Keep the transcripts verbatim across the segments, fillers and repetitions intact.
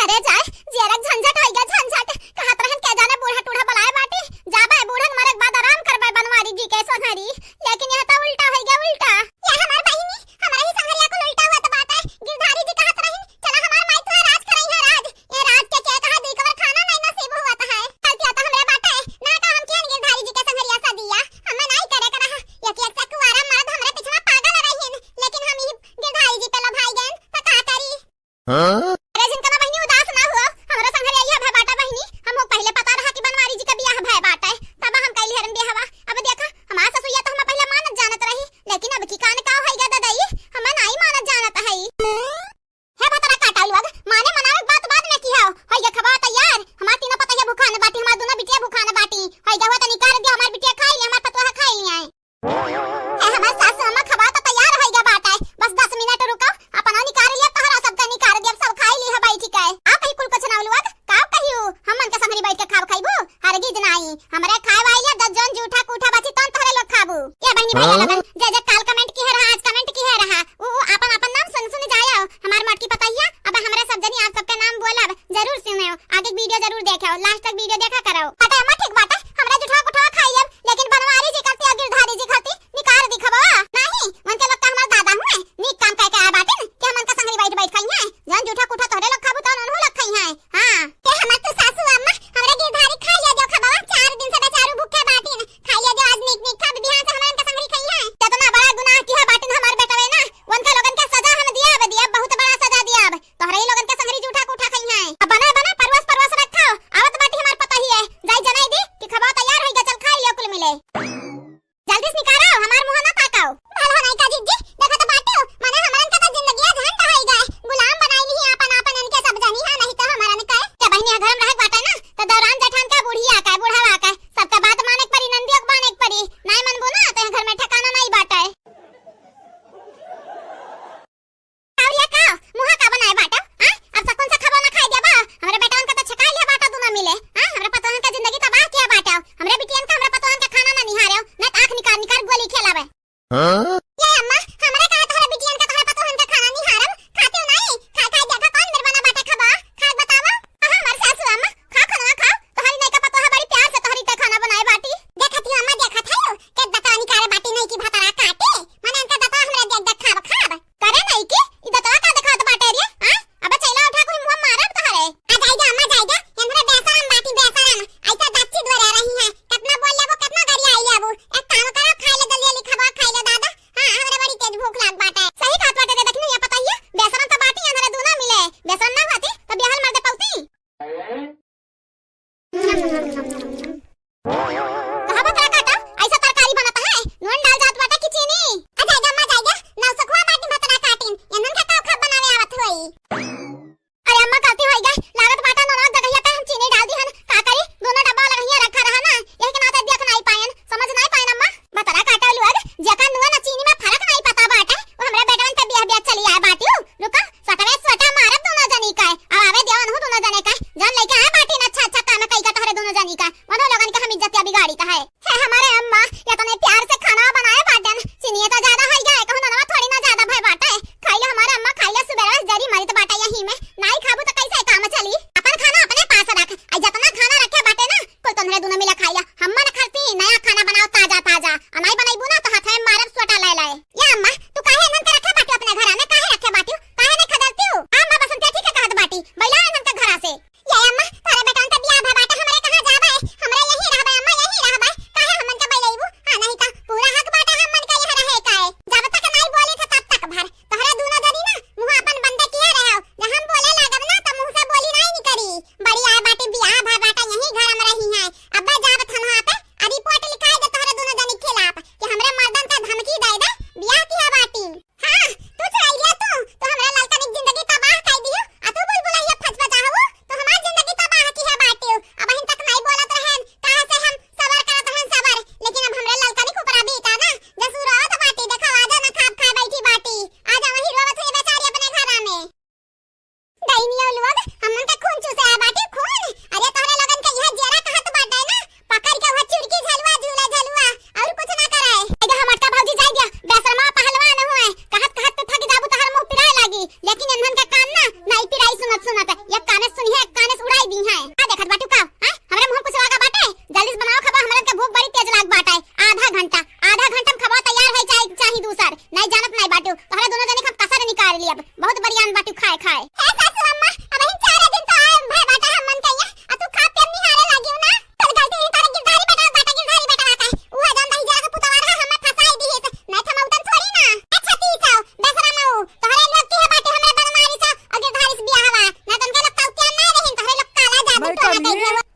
अरे जाए, जियरक झंझट होइगा, झंझट। कहत रहन के जाने बूढ़ा टूढ़ा बुलाए बाटी, जाबे बूढ़न मरे के बाद आराम करबे बनवारी जी के संघरी, लेकिन यह तो उल्टा होइगा, उल्टा। ये हमार बहिनी, हमरा ही संघरिया को उल्टा हुआ तो बात है। गिरधारी जी कहत रही, "चला हमार माई तुहे राज करई है, राज।" ये राज के के कहा दी कबर खाना नहीं नसीब हुआ तो है। गलतिया तो हमरे बाटे, ना का हम कियन गिरधारी जी के संघरिया सदिया, हमें नहीं करे के रहा। एक एक से कुआरा मर्द हमरे पिछवा पागल रहिन, लेकिन हम ही गिरधारी जी पे लभाई गएन, तो का करी? हाँ? अरे झिनकना बहिनी उदास ना हुआ, हमरा संग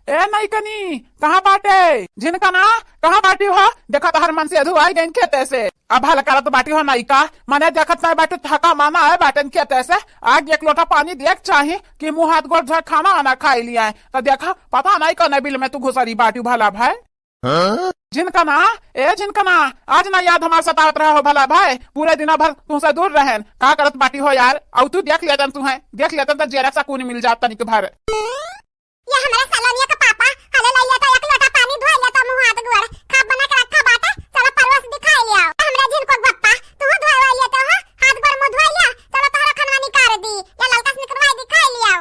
ए नइकनी, कहाँ बाटे? झिनकना, कहाँ बाटी हो? देखा तोहर मनसेधू आइ गइन खेते से। अब हल करत बाटी हो नइका, मने देखत नाहीं बाटी, थका माना आए बाटेन खेते से। आग एक लोटा पानी देक चाही कि मुँह हाथ गोड़ धोए खाना आना खाइ लिया है। तो देखा, पता नाहीं कौन बिल में तू घुसरी बाटी भला भाई। हाँ? झिनकना, ए झिनकना, आज ना याद हमार सतावत रहा हो भला भाई, पूरे दिना भर तुमसे दूर रहेन। का करत बाटी हो यार? अउ तू देख लेतन, तुहैं देख लेतन तो जेरा सकून मिल जात तनिक भर। ये हमरा सलोनिया के पापा, हले लइया तो एक लोटा पानी धोइ लिया तो मुँह हाथ गोड़, खाब बना के रखा बाटे, चलो परोस दिखाइ लिया। हमरा झिनको के पप्पा, तू धोइ लिया तो हो, हाथ गोड़ मुँह धोइ लिया, चलो तोहरा खनवा निकाल दी, या ललका से निकलवाइ दिखाइ लिया।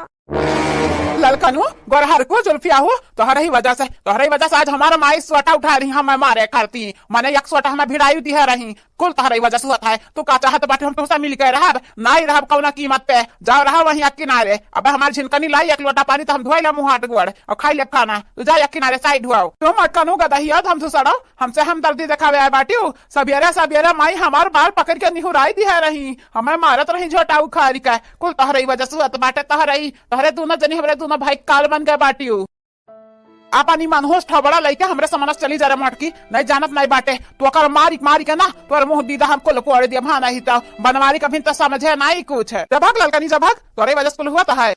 ललकनू, गोरहरकू, जुल्फिया हो, तोहरे ही वजह से, तोहरे ही वजह से आज हमार माई सोटा उठा रही हमें मारे खाती। मने एक सोटा हमें भिड़ाई दिहे रही, कुल तोहरे ही वजह से होत है। तू का चाहत बाटे हम तुमसे मिल के रहब? नाहीं रहब कौनो कीमत पे। जाओ रहा वहीं एक किनारे। अब हमार झिनकनी लाई एक लोटा पानी तो हम धोइ ले मुँह हाथ गोड़ अउ खाइ ले खाना। तू जा एक किनारे साइड हुआओ। तू मटकनू गदहिया हम सुसड़ो, हमसे हमदर्दी देखावे आए बाटियो। सबेरे सबेरे माई हमार बाल पकड़ के निहुराई दिहे रही, हमें मारत रही झोटा उखाड़ के। कुल तोहरे ही वजह से होत बाटे, तोहरे ही, तोहरे दूनो जनी हमरे दूनो भाई काल बन गए बाटियो। आपन ई मनहूस ठबड़ा लइके हमरे समनस चली जा रे मटकी, नाहीं जानत नाहीं बाटे, तो ओकर मारी मारी के ना तोर मुँह दीदा हम कुल कोड़ दिया, हाँ नाहीं तो बनवारी कभी तो समझे नाहीं कुछ। जब भाग ललकनी, जब भाग, तोरे वजह से कुल हुआ तो है।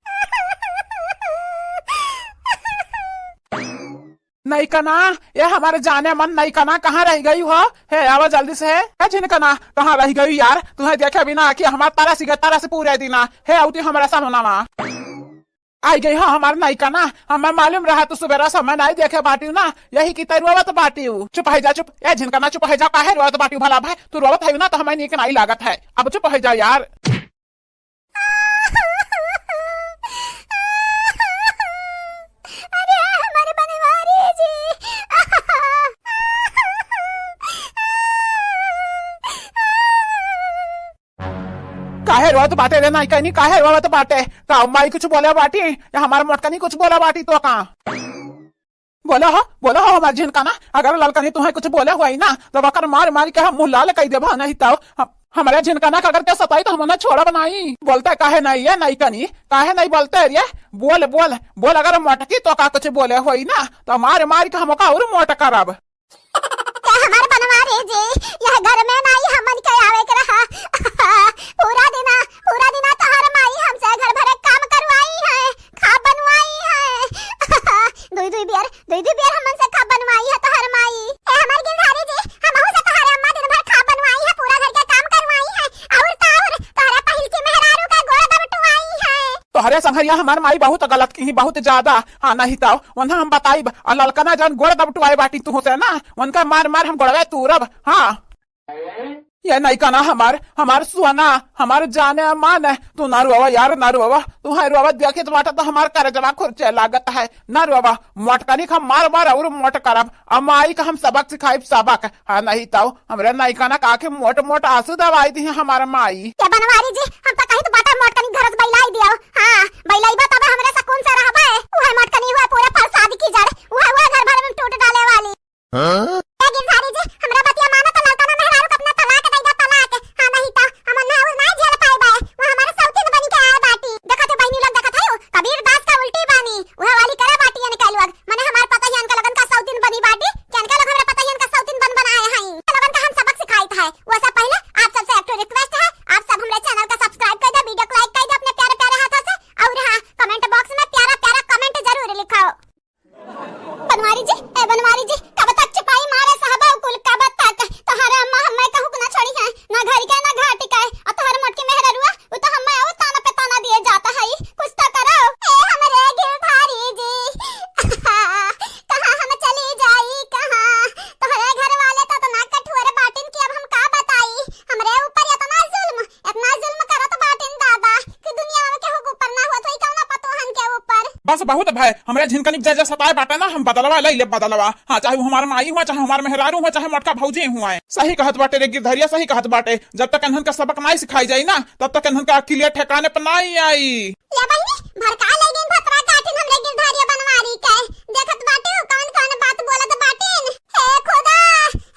नइकना, ये हमारे जाने मन नइकना, कहाँ रहि गई हो? हे, आवा जल्दी से। हे, हे झिनकना, कहाँ रहि गई यार? तुहैं देखे बिना कि हमार तरस गए, तरस पूरे दिना। हे, अउती हमारा सामनामा। आइ गई हो हमार नइकना, हमें मालूम रहा तू सुबेरा समय नाहीं देखे बाटियो ना, यही की तरुआवत बाटियो। चुप होइ जा, चुप। ए झिनकना, चुप होइ जा, काहे रोवत बाटियो भला भाई? तू रोवत है ना तो हमें नीक नाहीं लागत है। अब चुप होइ जा यार। अरे हमारे बनवारी जी। काहे रोवत बाटे रे नइकनी, काहे रोवत बाटे? का माई कुछ बोले बाटी या हमार मोटकनी कुछ बोले बाटी तो का? बोलो हो, बोलो हो हमार झिनकना, अगर ललकनी तुहैं कुछ बोले होई ना, तो ओकर मार मार के हम मुँह लाल कइ देबो, नाहीं तो हम, हमरे झिनकना के अगर के सताई तो हम उन्हें छोड़ब नाहीं। बोलते काहे नाहीं ये नइकनी, काहे नाहीं बोलते रे? बोल, बोल, बोल, अगर मोटकी तो का कुछ बोले होई ना, तो मार मार के हम ओका अउर मोट करब। ए हमार बनवारी जी, यह घर में नाहीं हमन के आवे के रहा। पूरा दिना, पूरा दिना तोहर माई हमसे घर भरे काम करवाई है, खाब बनवाई है। दुई दुई बेर, दुई दुई बेर हमन से खाब बनवाई है तोहर माई। ए हमार गिरधारी जी, हमहू से तोहरे अम्मा दिन भर खाब बनवाई है, पूरा घर के काम करवाई है, अउर तो अउर तोहरे पहिलकी मेहरारू का गोड़ दबटवाई है। तोहरे संघरिया हमार माई बहुत गलत किहीं, बहुत ज्यादा। हाँ, नाहीं तो उन्हें हम बताइब, अउर ललकना जौन गोड़ दबटवाए बाटी तुहसे ना, उनका मार मार हम गोड़वे तूरब। हाँ। ये नइकना हमार, हमार सोना, हमार जाने मान, तू ना रोवा यार, ना रोवा। तुहैं रोवत देखित बाटे तो हमार करेजवा खुरचे लागत है। ना रोवा, मोटकनी का मार मार अउर मोट करब। अब माई का हम सबक सिखाइब, सबक। हाँ, नाहीं तो हमरे नइकना का आँखी मोट मोट आँसू दवाई दिहे हमार माई। ए बनवारी जी, हम तो कहित बाटे मोटकनी घर से बैलाई दियो। हाँ, बैलाइबा तबे हमरे सकून से रहबे। उहै मोटकनी हुए पूरे फसाद की जड़, उहै, उहै घर भर में टूट डाले वाली। हाँ? ए गिरधारी जी, हमरा बतिया मानो तो ललकना मेहरारू का अपना तलाक दे दो, तलाक। हाँ, नाहीं तो हम ना, ना झेल पाइबे। वो हमारे सौतीन बन के आए बाटी। देखत हो बहिनी लोग, देखत हो, कबीर दास का उल्टी बानी। उहै वाली करे बाटी इनके लोग। मने हमार पतोहियन के लोगन का सौतीन बनी बाटी, कि इनके लोग हमरा पतोहियन का सौतीन बन बनाए हैं। इनके लोगन का हम सबक सिखाइत है। वो से पहले आप सबसे एक ठो request है, आप सब हमरे channel का subscribe कइ दे, video को like कइ दे अपने प्यारे प्यारे हाथों से। अउर हाँ, comment box में प्यारा प्यारा comment जरूर लिखो। बनवारी जी, ए बनवारी जी, कब तक चुपाई मारे सहबा कुल, कब तक? तोहरे अम्मा हम्मे कहूँ के ना छोड़ी है, ना घर के, ना घाट के। अउर तोहरे मोटकी मेहररुआ, उ तो हम्मे अउर ताना पे ताना दिए जाता है। कुछ तो करो। ए हमरे गिरधारी जी, कहाँ हम चली जाई, कहाँ? तोहरे घर वाले तो इतना कठोर बाटिन कि अब हम का बताई। हमरे ऊपर इतना जुल्म, इतना जुल्म करत बाटिन दादा कि दुनिया में केहू के ऊपर ना होत होई, कौना पतोहन के ऊपर। बस बहुत भय, हमरे झिनकनी के जय जय सताए बाटे ना, हम बदलवा लइ लेब बदलवा। हाँ, चाहे वो हमार माई हुआ, चाहे हमार मेहरारू हुआ, चाहे मोटका भौजी हुआ। सही कहत बाटे रे गिरधरिया, सही कहत बाटे। जब तक इन्हन का सबक नाहीं सिखाई जाई ना, तब तक इन्हन का अकिलिया ठिकाने पर नाहीं आई। या बहिनी, भड़का लइ गइन भतरा काटिन हमरे गिरधारिया बनवारी के। देखत बाटे हो कौन कौन बात बोलत बाटिन। हे खुदा,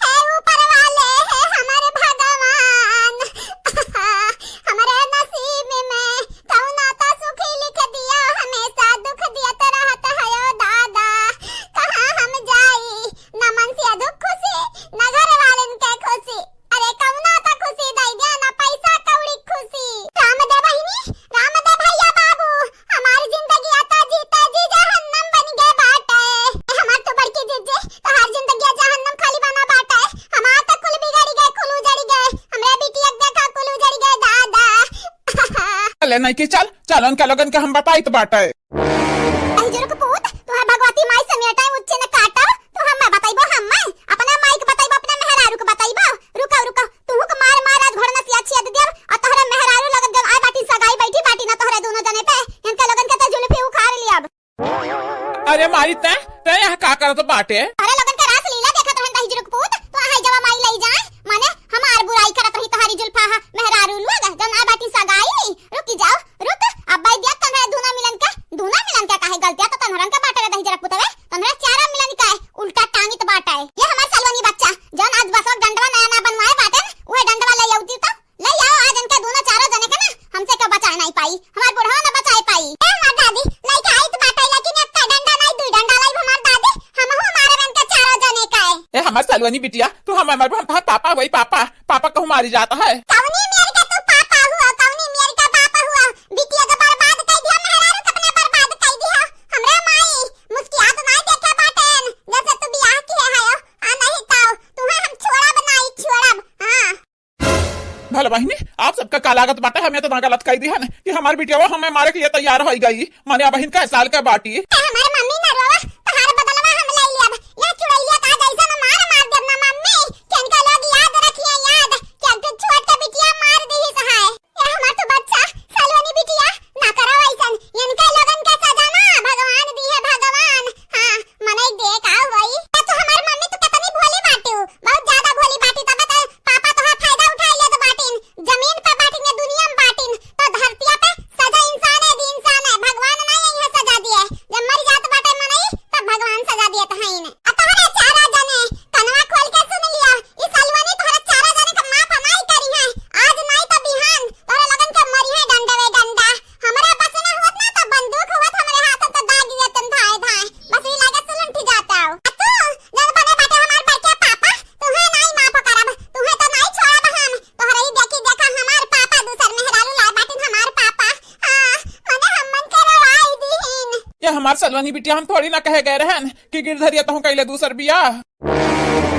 हे ऊपर वाले, हे हमरे भगवान, हमरे नसीब में कौना तो सुखी लिख दिया, हमेशा दुख दियत रहत हयो दादा। ले नहीं कि चल, चल उनके लोगन के हम बताइत बाटे। अहि जुरुक पूत, तोहार भगवती माई समेटा उच्चे न काटा, तो हम मैं बताइबो, हम मैं अपना माई के बताइबो, अपना मेहरारू के बताइबो। रुका, रुका, तुहू के मार मार आज घोड़ना सिया छिया दे दिया, और तोहरे मेहरारू लगन जब आए बाटी सगाई बैठी बाटी ना तोहरे दोनों जने पे, इनके लोगन के तो जुल्फी उखाड़ लिया। अरे माई, तै, तै यहाँ का करत बाटे? अरे लोगन के रास लीला देखत रहन तही जुरुक पूत, तो आहे जवा माई लई जाए, माने हमार बुराई करत रही तोहारी जुल्फा हा, मेहरारू लोग, जौन आ बाटी सगाई, रुकी जाओ, रुक, अब बाई दिया तन्हरा दूना मिलन के, दूना मिलन के काहे गलतिया तो तन्हरन के बाटे रे दही जुरुक पूतवे, तन्हरा चारा मिलन के उल्टा टांगित बाटे। ये हमार सलवनी बच्चा, जौन आज बसवा डंडवा नया नया बनवाए बाटे, उहे डंडवा ले आउती तो ले आओ आज इनके दोनों चारों जने के ना, हमसे क्यों बचाए नहीं पाई, हमार बुढ़वा ना बचाए पाई। ए हमार दादी, लइका आइत बाटे, लेकिन एक का डंडा नहीं, दुई डंडा लाई हमार दादी, हमहू मारब इनके चारों जने का। ए हमार सलवनी बिटिया, तू हम, हमार, हम तोहार पापा वही पापा, पापा कहूँ मारी जाता है। कौनी मेर का तू पापा हुआ, कौनी मेर का बापा हुआ, बिटिया के बर्बाद कर दिया, मेहरारू के अपने बर्बाद कर दिया। हमरे माई, मुस्कियात नहीं देखे बाटेन, जब से तू बियाह किए है, आ नहीं तो, तुम्हें हम छोड़ब नहीं, छोड़ब, हाँ। भला बहिनी, आप सबका का लागत बाटे, हम इतना गलत कह दिहन कि हमार बिटिया हमें मारे के लिए तैयार हो गई। माने अब हिन कै साल के बाटी। ए, हमार मम्मी नरवा, तोहार बदलवा हम ले लियब। या चुड़ैलिया का जैसन मार मार देब ना मम्मी, कि इनका लोग याद रखिए, याद, कि अब तो छोट के बिटिया मार दी सहाय। ए, हमार तो बच्चा, सलवनी बिटिया, ना करा वैसन। इनके लोगन के सजा ना भगवान दी है, भगवान। हाँ, मनई देख का होई। ए, तो हमार मम्मी तो कितनी भोली बाटू, बहुत ज्यादा भोली बाटी, तब तो पापा तोहार फायदा उठाए लेत बाटिन, जमीन पे बाटिन या दुनिया में बाटिन, तो धरतिया पे सजा इंसान है, दी इंसान है, भगवान नहीं यही सजा दिए। जब मर जात बाटे मनई, तब भगवान सजा दिए तहाइन। आ तोहरे चारा जने कनवा खोल के सुन लिया, ई सलवनी तोहरे चारा जने का माफ नहीं करी है, आज नहीं तो बिहान तोहरे लगन के मरी है डंडवे डंडा। हमरा बस ना होत ना तो बंदूक होत हमरे हाथ तो दाग देतन धाए धाए। बस ई लागे सुलंठी जाता हो। आ तू जन बने बाटे हमार बड़के पापा, तुहे नाई माफ करब, तुहे तो नाई छोड़ब हम। तोहरे ही देखी देखा हमार पापा दूसर मेहरारू लाए बाटिन हमार पापा। हाँ, मने हमन के रवाई दीहिन। ये हमार सलवनी बिटिया हम थोड़ी ना कहे गए रहन कि गिरधरिया तहु कैले दूसर बियाह।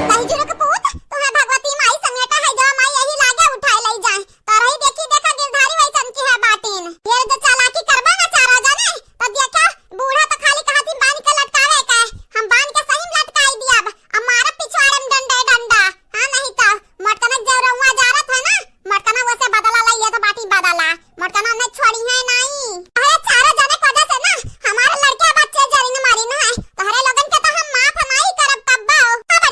तही जुरुक पूत, तुहे भगवती माई समेटा है जो माई यही लागे उठाए लई जाए। तोहरे ही देखी देखा गिरधारी वैसन की है बाटिन। ये जो चालाकी करबा ना चारा जाने, तो देखा बूढ़ा तो खाली कहती बांध के लटकावे का, हम बांध के सही में लटकाई दिया। अब मारब पिछवाड़े में डंडे डंडा। हाँ, नहीं तो मोटकनक जब रउआ जारत है ना, मोटकना वैसे बदला लइया तो बाटी बदला। मोटकना में छोड़ी है नहीं। अरे चारों जने को वजह से ना हमारे लड़के बच्चे जरिन मारिन है। तोहरे लोगन के तो हम माफ नहीं करब कब्बो। अब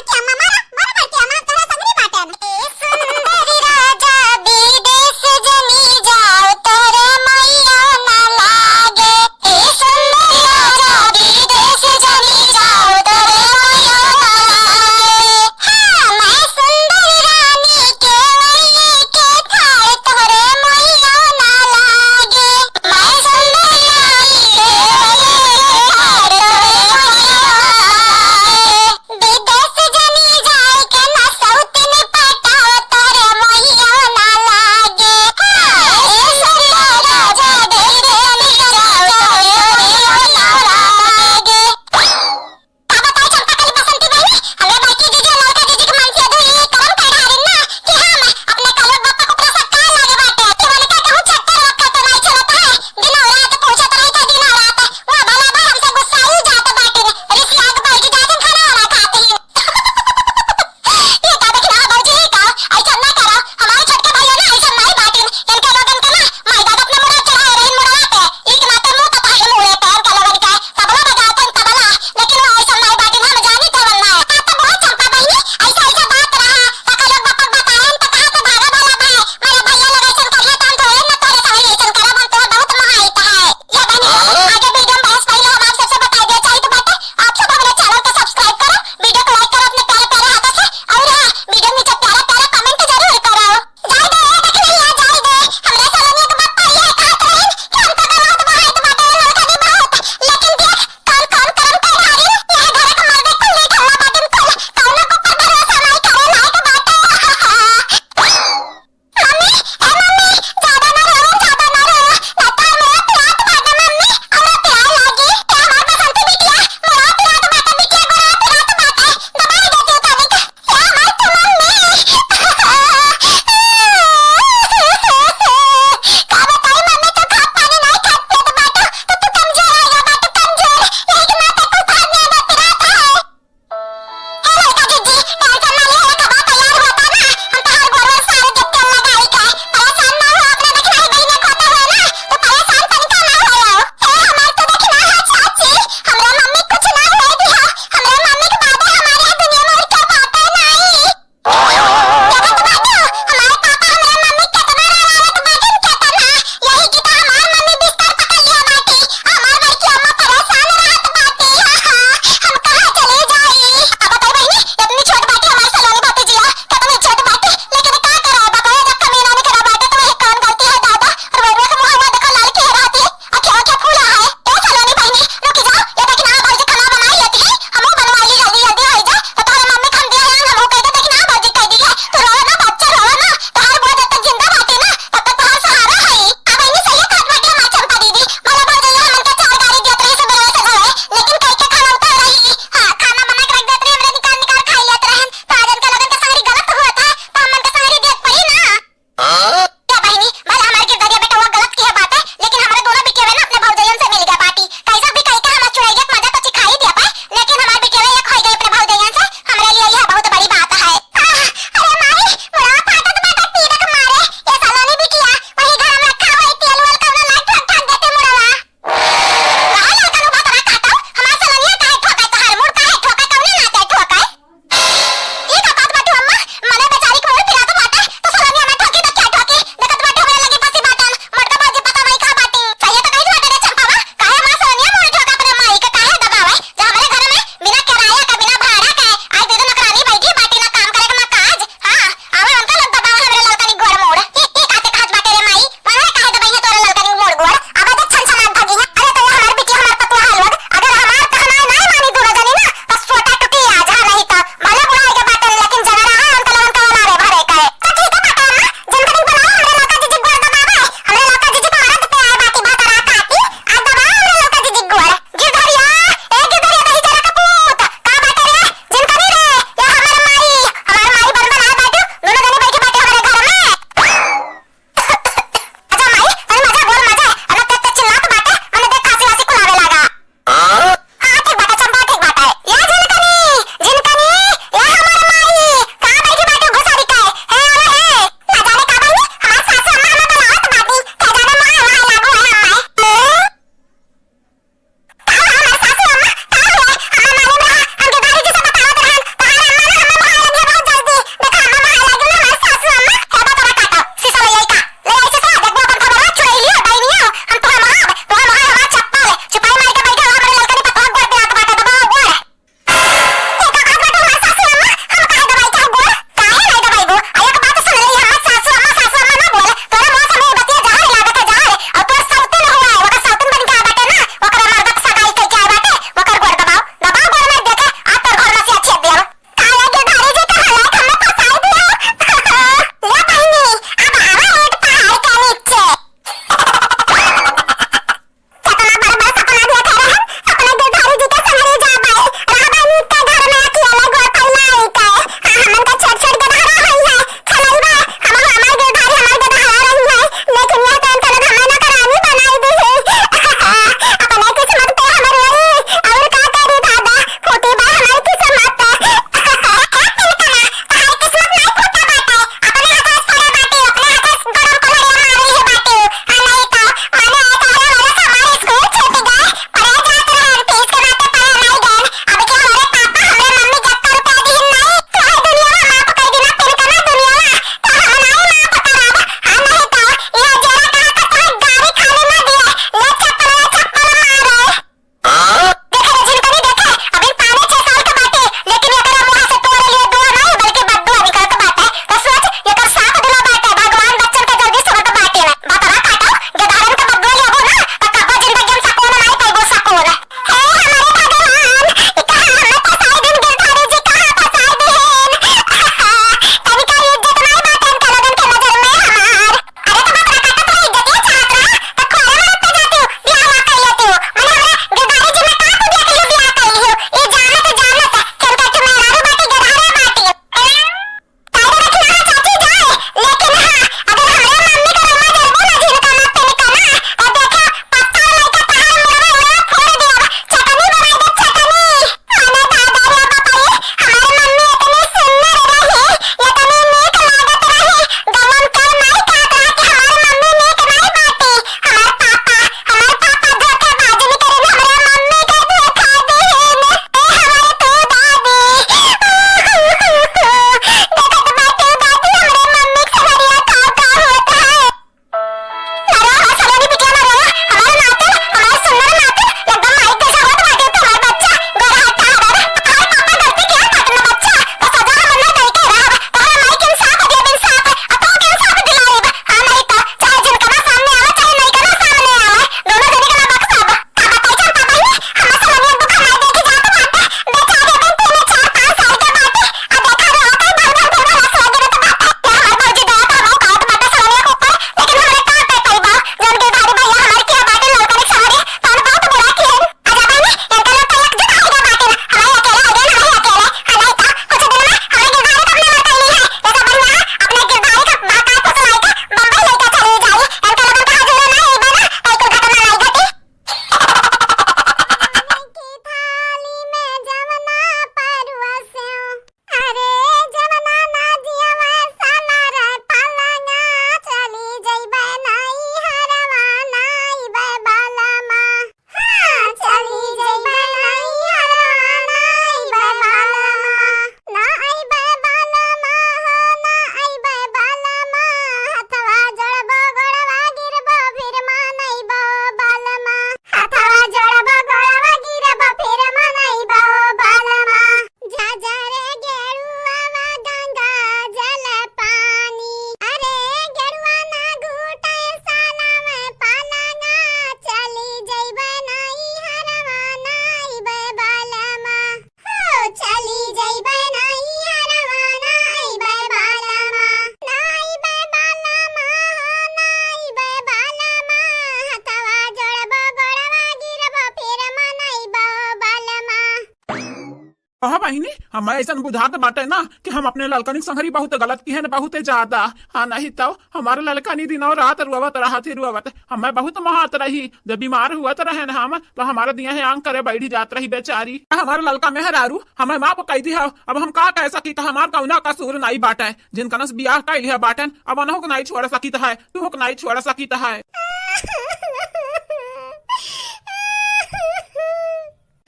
हाँ बहिनी, हमें अइसन बुझात बाटे ना कि हम अपने ललकनी संगरी बहुत गलत किहेन, बहुत ज्यादा। हाँ, नहीं तो हमार ललकनी दिनों रात रोवत रहत ही रोवत। हमें बहुत मोहात रही, जब बीमार हुअत रहेन हम, तो हमारे दिया है आंग करे बैठ जात रही बेचारी। हमार ललका मेहरारू, हमें माफ कइ दिहा। अब हम का कह सकी, तो हमार कौना कसूर नहीं बाटे। जिनकनस बियाह कइ लिहा बाटेन, अब उनहु के नहीं छोड़ सकित है, तुहु के नहीं छोड़ सकित है।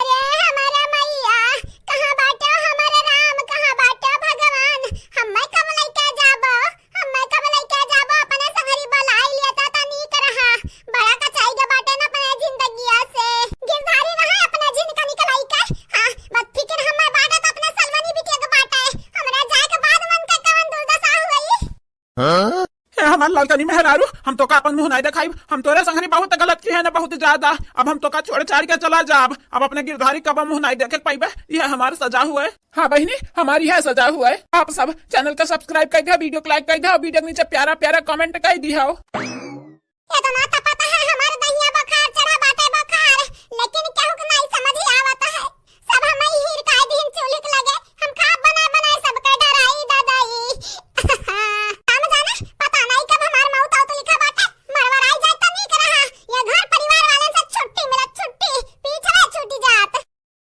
अरे हमारा मैया, कहाँ बाटो हमारा राम, कहाँ बाटो भगवान? हम्मे कब लइके जाबो, हम्मे कब लइके जाबो? अपने संगरी बुलाइ लिया त, त नीक रहा। बड़ा कचाई के बाटे न अपने जिंदगिया से। गिरधारी रहा अपने जिनकनी के लइके। हाँ, बस फिकिर हम्मे बाटे त अपने सलवनी बिटिया के बाटे। हमरा जाए के बाद मन के कवन दुर्दशा हुई। हाँ? हे हमार ललकनी मेहरारू, हम तोका अपन मुँह नाई देखाइब। हम तोरे संगरी बहुत गलत किहेन, बहुत ज्यादा। अब हम तोका छोड़ छाड़ के चला जाब। अब अपने गिरधारी कब मुँह नाई देखे के पाइबे, यह हमार सजा हुए। हाँ बहिनी, हमार यह सजा हुए। आप सब channel का subscribe कइ दिहा, video को like कइ दिहा, video के नीचे प्यारा प्यारा comment कइ दिहा। इतना तो पता है हमार दहिया बुखार चढ़ा बाटे बुखार, लेकिन केहू के नाई समझ आवत है। सब हमें हीर का दिन चूल्ही के लगे, हम खाब बनाए बनाए सबके डराई ददाई। हम जाने, पता नहीं कब हमार मौत आवत लिखा बाटे। मरवराई जाए त नीक रहा, ये घर परिवार वाले से छुट्टी मिलत छुट्टी, पीछे छूटी जात।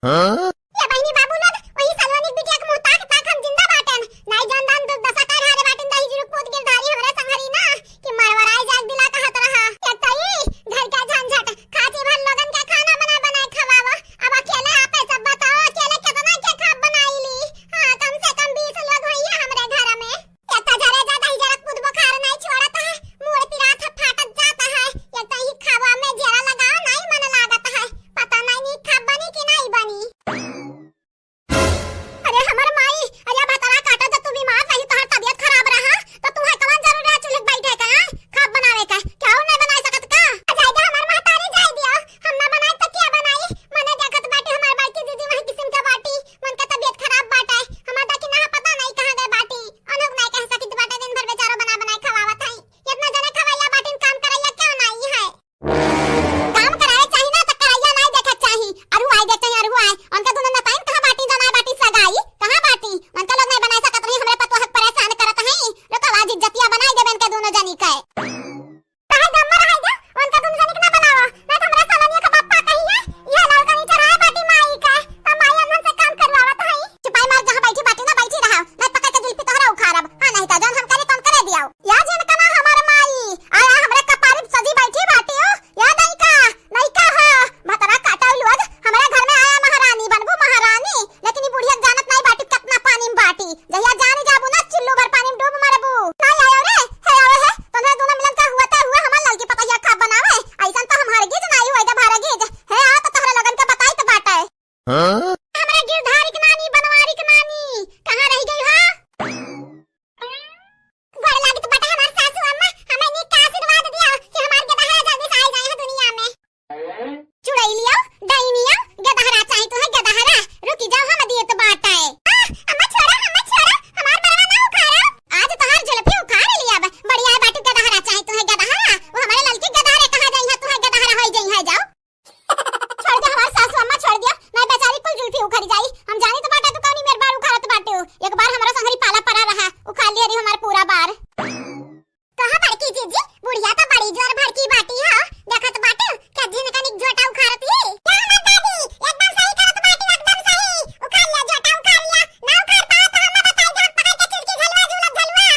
हाँ? ये बहिनी बाबू लोग, वही सलवनी बिटिया के मुँह ताक ताक हम जिंदा बाटेन। नाई जान दान दुर्दशा कर हारे बाटेन, दही जुरुक पूत गिरधारी हमरे संगरी ना, कि मरवराई जाए दिला कहत रहा। एक तो ई घर के झंझट, खाची भर लोगन के खाना बना बनाए खवावा। अब अकेले आपे सब बताओ, अकेले कितना के खाब बनाई ली? हाँ, कम से कम बीस लोग होइए हमरे घर में। एक तो जरे जा दही जरक पूत बुखार नाई छोड़त है, मूड़ पिरात है, फाटत जात है। एक तो ई खावा में जरा लगाओ नाई मन लागत है, पता नाई नी खाब बनी कि नाई बनी। अरे हमर माई, अरे भतरा काटा, जब तू बीमार रही, तोहर तबियत खराब रहा, तो तुहे कवन जरूरत रहा चूल्हे पे बैठे का, हाँ? खाब बनावे का? केहू नहीं बनाई सकत का? आ जाए दे हमर महतारी, जाए दिया, हम ना बनाई तो क्या बनाई? मने देखत बाटी हमार बड़की दीदी वही किस्म के बाटी, मन का तबियत खराब बाटे, हमार दाकी ना पता नहीं कहाँ गए बाटी, अनहु नहीं कह सकित बाटे, दिन भर बेचारो बना बनाए खवावत है, इतना जने खवैया बाटिन, काम करैया क्यों नहीं है? काम करावे चाही ना, त करैया नाई देखे चाही। अरहु आए देखे चाही, अरहु आए। उनका दुनो नताइन कहाँ बाटी, जनाए बाटी सगाई? कहाँ बाटी? उनका लोग नहीं बनाए सकत रही, हमरे पतोह के परेशान करत हई। रुको, आज इज्जतिया बनाई देबे इनके दुनो जनी के। काहे गम में रहे दे? उनका दुनो जनी के ना बनावा। ना त हमरा सलोनिया के पप्पा कही है, यह ललकनी चढ़ाए बाटी माई के। त माई अनहन से काम करवावत हई। चुपाई मार, जहाँ बैठी बाटी ना बैठी रहा। नहीं पकड़ के जुल्फी तोहरा उखाड़ब। हाँ, नहीं त जौन हम करे, तौन करे दियाओ। या जिनका ना हमार माई, आया हमरे कपारी सजी बैठी बाटी हो। या नइका, नइका ह, भतरा काटा लोग, हमरा घर में आया महारानी, बनबू महारानी, लेकिन ई बुढ़िया जानत नाई बाटी, कितना पानी में बाटी। जहिया जानी जाबू ना, चुल्लू भर पानी में डूब मरबू। नाई आयो रे, हे आवे है, तोहरे दोनों मिलन का हुआ तय हुआ, हमार ललकी पतोहिया खाब बनावे, अइसन तो हम हरगिज नाई हुआ, जब हरगिज, हे आ तो तोहरा लोगन के बताई तो बाटे। हाँ? हमरा गिरधारी के नानी, बनवारी के नानी, कहाँ रह गई हो? गोड़ लागित बाटे हमार सासू अम्मा, हमें नीक का आशीर्वाद दिया कि हमार गेदहरा जल्दी से आ जाए है दुनिया में। चुड़ैलिया, डाइनिया, गेदहरा चाही तुहे गेदहरा, रुकी जाओ हम दियत बाटे। आ, अम्मा छोड़ा, अम्मा छोड़ा, हमार बरवा ना उखाड़ा। आज तोहार जुल्फी उखाड़ लिया बा, बढ़िया बाटू गेदहरा चाही तुहे गेदहरा, वो हमारे ललकी गेदहरे कहाँ जाई है तुहे गेदहरा होई जाई है जाओ। छोड़ दे हमार सासू अम्मा, छोड़ दिया, नहीं बेचारी कुल जुल्फी उखड़ जाई। हम जानी तो बाटे तू कौनी मेर बार उखाड़त बाटे। एक बार हमरा संगरी पाला परा रहा, उखाड़ लिया रही हमार पूरा बार। कहा बड़की जीजी, बुढ़िया तो बड़ी जोर भड़की बाटी हो, देखत बाटे क्या जिनका निक झोटा उखाड़त ही। क्या हमार दादी, एकदम सही करत बाटी, एकदम सही। उखाड़ लिया झोटा, उखाड़ लिया, ना उखाड़ पाओ तो हम बताई, जात पकड़ के चिरकी झलवा, झूलत झलवा।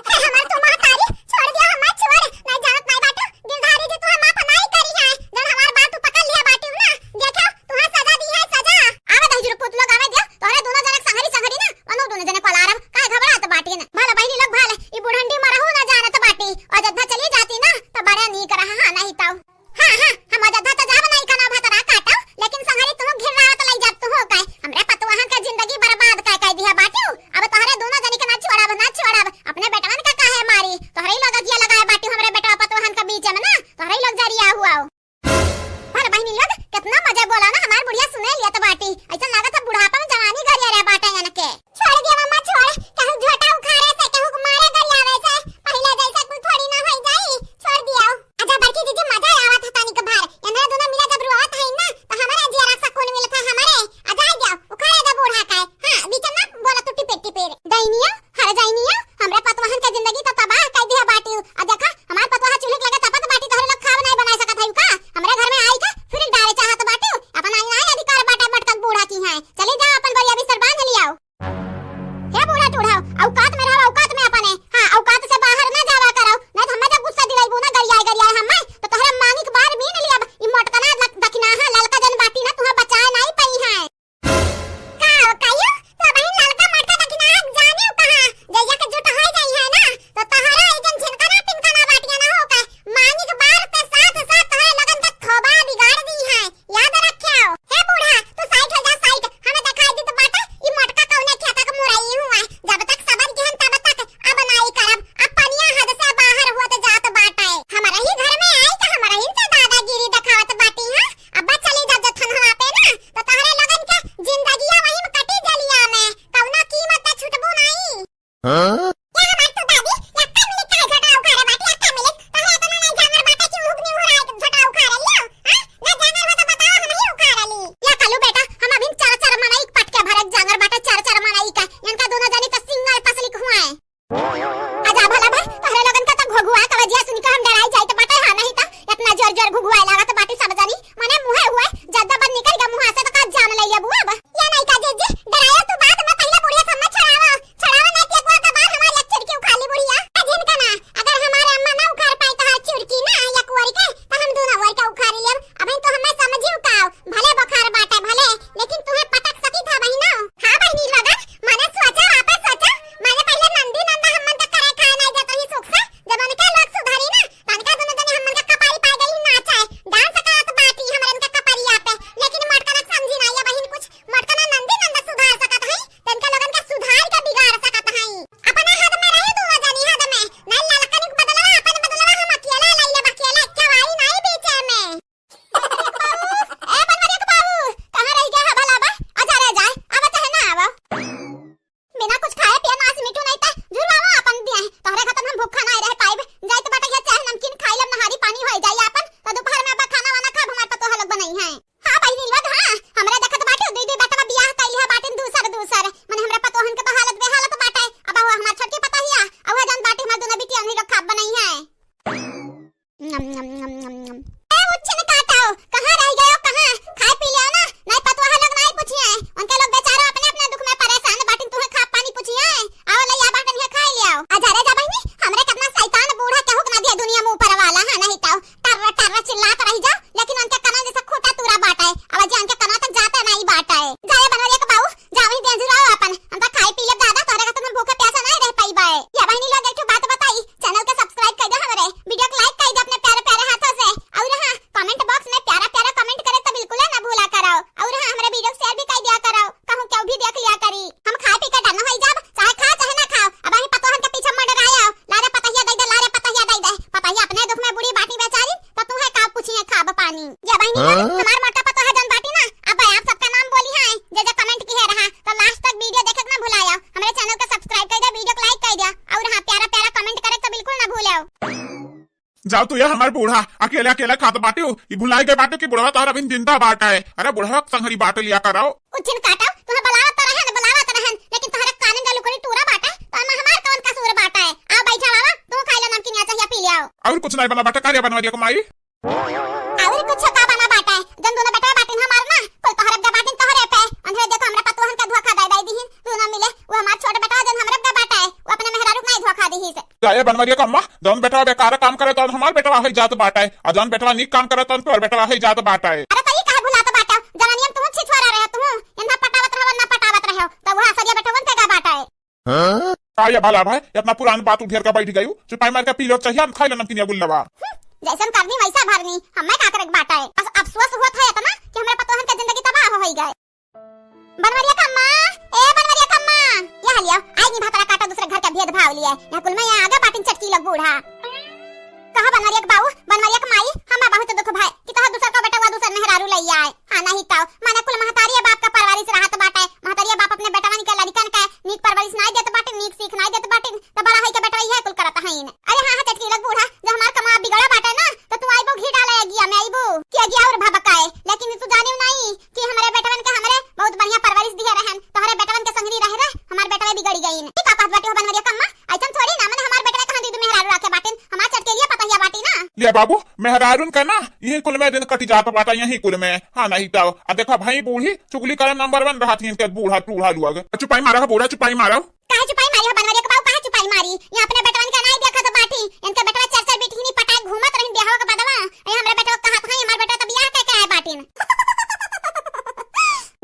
हे हमार तू महतारी, छोड़ दिया हमार छोड़, नहीं जानत नहीं बाटू, गिरधारी जी तुहे माफ नहीं करी है, जन हमार बात तू पकड़ लिया बाटू ना, देखो, तुहे सजा दी है सजा। आवे दही जुरुक पूत लोग आवे दिया, तोहरे दोनों जनक संगरी संगरी ना, अनु दोनों जनक वाला आराम, काहे घबरात बाटी ना, भला बहिनी लोग भले, ई बुढ़ंडी मरहू ना जानत बाटी, अयोध्या चली जाती ना, तो बड़ा नीक रहा, हाँ, नहीं ताऊ। हाँ, हाँ, हम अयोध्या तो जाब नहीं कना भतरा काटो, लेकिन संगरी तुहु घिर्रावत लई जाब तुहु काहे? हमरे पतुआहन के जिंदगी बर्बाद कर, कर दिया बाटियो। अब तोहरे दोनों जनी के ना छोड़ब, ना छोड़ब। अपने बेटवन का काहे मारी? तोहरे ही लोग अगिया लगाए बाटियो हमरे बेटवा पतुआहन के बीच में ना, तोहरे ही लोग जरिया हुआ हो। भर बहिनी लोग, कितना मजा बोला ना, हमार बुढ़िया सुने लियत बाटी। ऐसा लागत है बुढ़ापा में जवानी गरिया रहे बाटे इनके। छोड़ दिया मम्मा, छोड़। केहू झोटा उखाड़े से, केहू के मारे गरियावे से, पहिले जैसा कुल थोड़ी ना होई जाई। छोड़ दिया। अच्छा बड़की जीजी, मजा आवत है तनिक भर। इन्हें दोनों मिला जब रोवत है ना, तो हमारा जियरा सकून मिलत है हमारे। आ जाए दिया, उखाड़े जाओ तू या हमार बूढ़ा, अकेले अकेले खात बाटिउ, ई भुलाई गए बाटिउ कि बुढ़वा तोहरा अभिन जिंदा बाटइ। अरे बुढ़वा के संगरी बाटइ लिया करउ। उठिन काटउ, तुहें बुलावत त रहन, बुलावत रहन, लेकिन तोहरे कानन का लुकड़ी टूरा बाटइ, तो एमा हमार कवन कसूर बाटइ? आओ बैठा बाबा, तू खाई लो नमकीन या चाहिया पी लियाओ। अउर कुछ नाहीं बना बाटइ, का रे बनवरिया के माई? अउर कुछ का बना बाटइ? जउन दुनो बेटवा बाटिन हमार ना, कुल तोहरे पे बाटिन तोहरे पे। अंधरे देखो हमरा पतोहन का धोखा दइ दइ दिहिन, दुनो मिले, वो हमार छोट बेटवा जउन हमरे पे बाटइ, वो अपने मेहरारू के नाहीं धोखा दिहिस। का ए बनवरिया के अम्मा, जउन बेटवा बेकार काम करे तउन हमार बेटवा होइ जात बाटइ, अउर जउन बेटवा नीक काम करे तउन तोर बेटवा होइ जात बाटइ। अरे त ई काहे भुलात बाटउ? जननियन तुहूँ छिछोरा रहे, तुहूँ एन्हा पटावत रहो, ना पटावत रहो, त वह असरिया बेटवन पे का बाटइ। का ये भला भाई, एतना पुरान बात उठेर के बैठ गयू? चुपाई मार के पी लो चाहिया, हम खाई लो नमकीनिया गुल्लवा। हम्म, जइसन करनी वइसा भरनी, हमें का करे के बाटइ? अस-, अफसोस होत है एतना कि हमरे पतोहन के जिंदगी तबाह होइ गए। बनवरिया कम्मा, ए बनवरिया कम्मा, यहाँ लिया, आज नहीं भातरा काटा दूसरे घर के भेदभाव लिए, यहाँ कुल में यहाँ आगे बाटिन चटकी लोग बूढ़ा। कहा बनवरिया के बाऊ, बनवरिया के माई, हमें बहुत दुख भाई कि तोहर दूसर का बेटवा दूसर मेहरारू लइ आए। हाँ, नहीं तो, माने कुल महतारी बाप का परवरिश रहत बाटइ। महतारी बाप अपने बेटवन के लड़िकन के नीक परवरिश नाहीं देत बाटिन, नीक सीख नाहीं देत बाटिन, त बड़ा होई के बेटवा इहे कुल करत हईन। अरे हाँ, हाँ, चटकी लग बूढ़ा, जब हमार कमा बिगड़ा बाटइ ना, त तू आइबू घी डाले अगिया में आइबू, कि अगिया अउर भभकाए। लेकिन तू जानिउ नाहीं कि हमरे बेटवन के हमरे बहुत बढ़िया परवरिश दिहे रहन, तोहरे बेटवन के संगरी रह रह हमार बेटवे बिगड़ी गईन। ई का कहत बाटी हो बनवरिया कम्मा? अइसन थोड़ी ना, मने हमार बेटवा कहाँ दीदी मेहरारू राखे बाटिन, हमार चटकेलिया पतहिया बाटी ना। ले बाबू, मेहरारून का ना, यही कुल में दिन कटी जात बाटा, यही कुल में। हाँ, नहीं तो। आ देखा भाई, बूढ़ी चुगली करे नंबर वन रहत ही इनके बूढ़ा टूढ़ा लोग। चुपाई मारा बूढ़ा, चुपाई मारा। काहे चुपाई मारी हो बनवरिया के बाऊ, काहे चुपाई मारी? ये अपने बेटवन के नाहीं देखत बाटी, इनके बेटवा चार चार बिटिहनी पटाए घूमत रहिन बियाह के बदवा। ए, हमरे बेटवा कहत हई, हमार बेटवा त बियाह कइके आए बाटिन।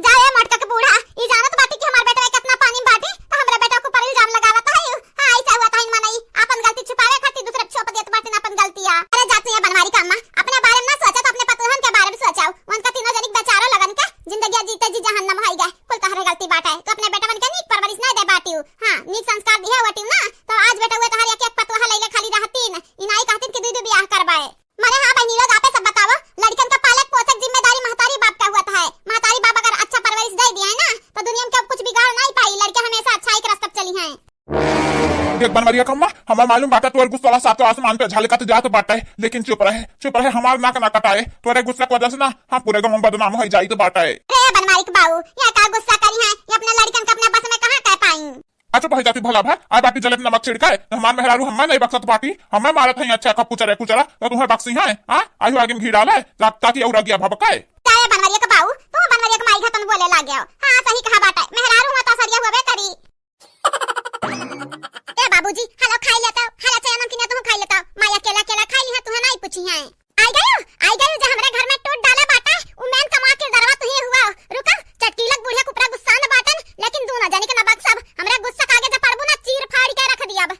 जा ए मोटका के बूढ़ा, ई जानत बाटी कि हमार बेटवा केतना पानी में बाटी, त हमरे बेटवा के ऊपर इल्जाम लगावत हई। हाँ, अइसा हुआ त हईन मनई, आपन गलती छुपावे खातिर दूसरे पे छोप देत बाटिन आपन गलतिया। अरे जा तू ए बनवारी कम्मा, अपने बारे में ना सोचा त अपने पतोहन के बारे में सोचाओ। उनका तीनों जनी के बेचारो लगन के जिंदगी जीते जी जहन्नम होई गए। कुल तोहरे गलती बाटे, तू अपने बेटवन के नीक परवरिश ना दे बाटिउ। हाँ, नीक संस्कार दिहे बाटिउ ना, त आज बेटवा तोहर एक एक पतोह लइले खाली रहतीन, ई नाहीं कहतीन कि दुइ दुइ बियाह करबाए। मने हाँ बहिनी लोग, आपे सब बतावो, लड़िकन का पालक पोषक जिम्मेदारी महतारी बाप का होत है। महतारी बाप अगर अच्छा परवरिश दइ दिहे ना, त दुनिया में केहू कुछ बिगाड़ नाहीं पाई, लड़िका हमेशा अच्छाई के रास्ता पे चलिहैं। देख बनवरिया कम्मा, हमें मालूम बाटे तोर गुस्सा सातों आसमान पे झलकत जात बाटे, लेकिन चुप रहे, चुप रहे, हमार नाक ना कटाए। तोरे गुस्सा की वजह से ना हम पूरे गाँव में बदनाम होइ जाइत बाटे। अरे बनवारी के बाऊ, ये का गुस्सा करिहैं, ये अपने लड़िकन के अपने बस में कहाँ कइ पाई? अच्छा, चुप होइ जाती भला भाई, आए बाटी जले पे नमक छिड़काए, त हमार मेहरारू हमें नाहीं बख्सत बाटी, हमें मारत हईं अच्छा का कुचरे कुचरा, त तुहें बख्सिहैं, हाँ? आयु आगे में घी डाले, ता-, ताकि अउर अगिया भभकाए। का ए बनवरिया के बाऊ, तू बनवरिया के माई घतन बोले लागे हो। हाँ, सही कहा बाटे, मेहरारू हुआ त असरिया हुआ बे करी। ए बाबूजी, हलो खाई लेता, हलो चाय नमकीन तुहूँ खाई लेता, माई अकेला अकेला खाई लिहा, तुहें नाहीं पूछिहैं। आई गयो, आई गयो, जे हमरे घर में टूट डाला बाटे, उ मेन कमा किरदरवा तुही हुआ। रुका, चटकीलक बुढ़िया कुपरा गुस्सान बाटन, लेकिन दूनो जनी के न बख्सब, हमरे गुस्सा के आगे जब पड़बू ना, चीर फाड़ के रख दियब।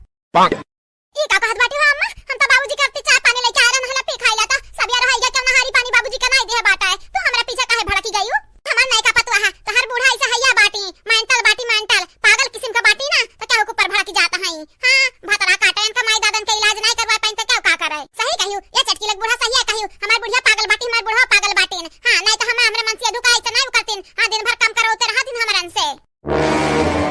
ई का कहत बाटी हो अम्मा? हम त बाबूजी के अबती चाय पानी लइके आए रहन, हला पी खाई लेता, सब यार है, केहू नहारी पानी बाबूजी के नाहीं दिहे बाटे, तू हमरे पीछे काहे भड़की गयू? हमार नयका पतुआ है, तोहार बूढ़ा अइसे हइया बाटी, मेंटल बाटी, मेंटल, पागल किसिम के बाटी ना, त केहू के ऊपर भड़की जात हई। हाँ, भतरा काटे, इनका माई दादन के इलाज नाहीं करवा पाइन त केहू का करे? सही कहियो, ये चटकीलक बूढ़ा सही है कहियो, हमार बुढ़िया पागल बाटी, हमार बूढ़ा पागल बाटिन। हाँ, नाहीं त हम हमरे मन से दुकाई त नाहीं उकरतिन। हाँ, दिन भर काम करवते रहतिन हमरन से।